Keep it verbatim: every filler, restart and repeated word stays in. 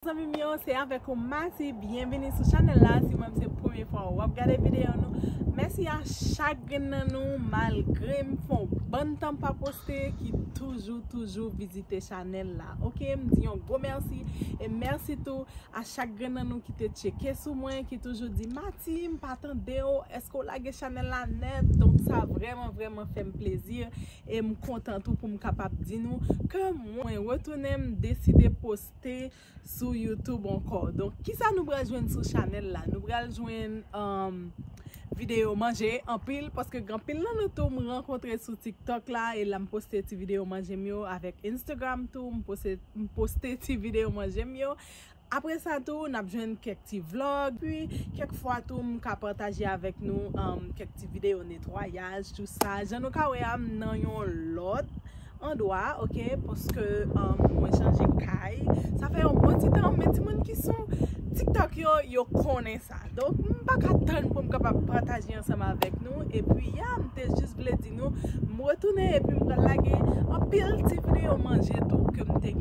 Zanmi m yo, se avèk ou Mati. Byenvini sou chanèl la. Si mwen se premye fwa w ap gade videyo nou, mèsi a chak grenn nan nou. Malgre m fè yon bann tan pa poste, ki toujou, toujou vizite chanèl la. Oke, m di yon gwo mèsi. E mèsi tou a chak grenn nan nou ki te tcheke sou mwen, ki toujou di, "Mati, m pa tande w, èske w lage chanèl la nèt?" Donk, sa vrèman, vrèman fè m plezi. E m kontan tou pou m kapab di nou ke mwen retounen, m deside poste sou YouTube ankò. Donk, kisa nou pral jwenn sou chanèl la? Nou pral jwenn um, videyo manje anpil, paske gen anpil nan nou tou m rankontre sou TikTok la, e la m poste ti videyo manje m yo, avèk Instagram tou, m poste, m poste ti videyo manje m yo. Apre sa tou, n ap jwenn kèk ti vlog, pi kèk fwa tou, m ka pataje avèk nou um, kèk ti videyo netwayaj, tou sa. Jan nou ka wè a, m nan yon lòt andwa, oke, paske um, mwen chanje kay. Sa fè yon bon ti tan, men timoun ki sou TikTok yo, yo konnen sa. Donk, m pa ka tann pou m kapab pataje ansanm avèk nou. Epi, ya, m te jis vle di nou, m retounen epi m pral lage anpil ti videyo manje tou ke m te